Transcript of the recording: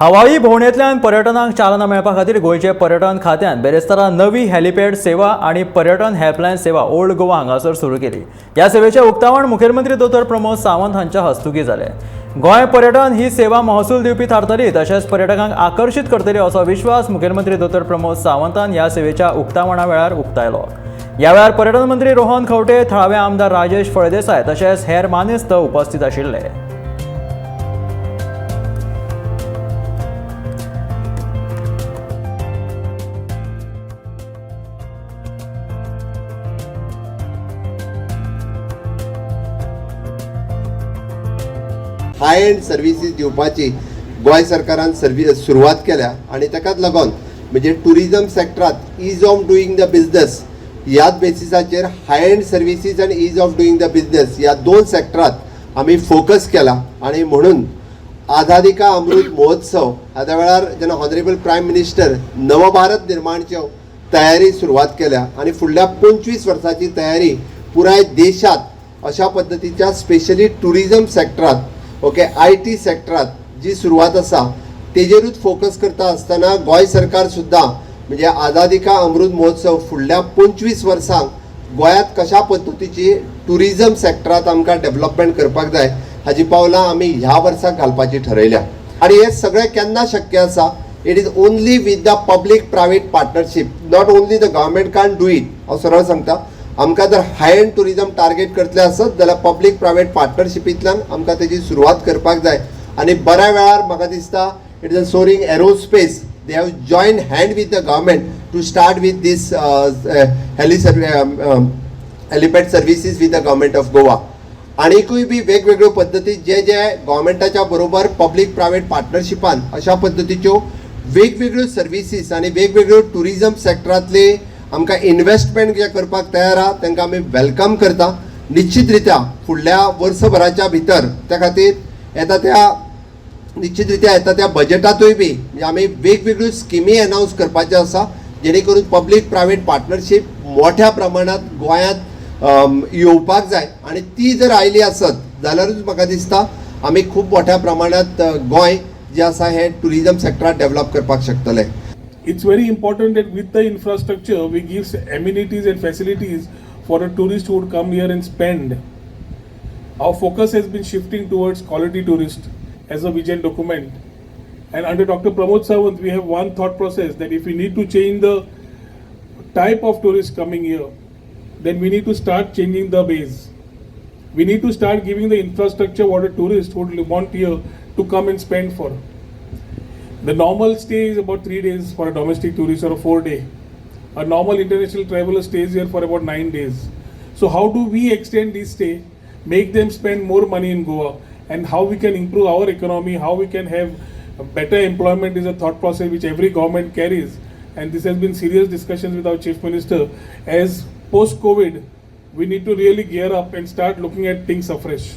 हवाई भोंवडेंतल्यान पर्यटनाक चालना मेळपा खातीर गोंयचे पर्यटन खात्यान बेरेस्तारा नवी हेलिपॅड सेवा आनी पर्यटन हेल्पलायन सेवा ओल्ड गोवा हांगासर सुरू केली. ह्या सेवेचें उक्तावण मुखेलमंत्री दोतोर प्रमोद सावंत हांच्या हस्तुकीं जालें. गोंय पर्यटन ही सेवा महसूल दिवपी थारतली तशेंच पर्यटकांक आकर्शीत करतली असो विश्वास मुखेलमंत्री दोतोर प्रमोद सावंतान ह्या सेवेच्या उक्तावणा वेळार उक्तायलो. ह्या वेळार पर्यटन मंत्री रोहन खंवटे, थळावे आमदार राजेश फळदेसाय तशेंच हेर मानेस्त उपस्थित आशिल्ले. हाय एंड सर्विसीस दिवपाची गोंय सरकारान सर्वी सुरवात केल्या आनी ताकाच लागून म्हणजे टुरिजम सेक्टरात ease of doing the business ह्याच बेसिसाचेर हाय एंड सर्विसीस आनी ease of doing the business ह्या दोन सेक्टरात आमी फोकस केला. आनी म्हणून आझादी का अमृत महोत्सव ह्या वेळार जेन्ना ऑनरेबल प्रायम मिनिस्टर नवभारत निर्माणच्यो तयारी सुरवात केल्या आनी फुडल्या 25 वर्साची तयारी पुराय देशात अशा पद्दतीच्या स्पेशली टुरिजम सेक्टरात, ओके, IT सेक्टरात जी सुरवात आसा तेजेरूच फोकस करता आसतना गोंय सरकार सुद्दां म्हणजे आझादी का अमृत महोत्सव फुडल्या 25 वर्सांक गोंयांत कशा पद्दतीची टुरिजम सेक्टरात आमकां डेव्हलपमेंट करपाक जाय हाजी पावलां आमी ह्या वर्साक घालपाची ठरयल्या. आनी हें सगळें केन्ना शक्य आसा? It is only with the public private partnership. Not only the government can do it. हांव सरळ सांगता, आमकां जर हाय एंड टुरिजम टार्गेट करतले आसत जाल्यार पब्लीक प्रायवेट पार्टनरशिपींतल्यान आमकां तेजी सुरवात करपाक जाय. आनी बऱ्या वेळार म्हाका दिसता it is a Soaring Aerospace, they have join hand with the government to start with this helipad services with the government of Goa. आनिकूय बी वेगवेगळ्यो पद्दती जे जे गव्हर्मेंटाच्या बरोबर पब्लीक प्रायवेट पार्टनरशिपान अशा पद्दतीच्यो वेगवेगळ्यो सर्विसीस आनी वेगवेगळ्यो टुरिजम सेक्टरांतले आमकां इन्वेस्टमेंट जे करपाक तयार आहा तांकां आमी welcome करता. निश्चित रित्या फुडल्या वर्सभराच्या भितर त्या खातीर येता त्या निश्चित रित्या येता त्या बजेटातूय बी म्हणजे आमी वेगवेगळ्यो स्किमी अनावन्स करपाच्यो आसा जेणे करून पब्लीक प्रायवेट पार्टनरशीप मोठ्या प्रमाणात गोंयांत येवपाक जाय. आनी ती जर आयली आसत जाल्यारूच म्हाका दिसता आमी खूब मोठ्या प्रमाणात गोंय जें आसा हें टुरिजम सेक्टरात डेव्हलप करपाक शकतले. It's very important that with the infrastructure we give amenities and facilities for a tourist who would come here and spend. Our focus has been shifting towards quality tourist as a vision document. And under Dr. Pramod Sawant, we have one thought process that if we need to change the type of tourist coming here, then we need to start changing the base. We need to start giving the infrastructure what a tourist would want here to come and spend for. The normal stay is about 3 days for a domestic tourist or a 4 day. A normal international traveler stays here for about 9 days. So how do we extend this stay, make them spend more money in Goa, and how we can improve our economy, how we can have better employment is a thought process which every government carries. And this has been serious discussions with our chief minister. As post-COVID, we need to really gear up and start looking at things afresh.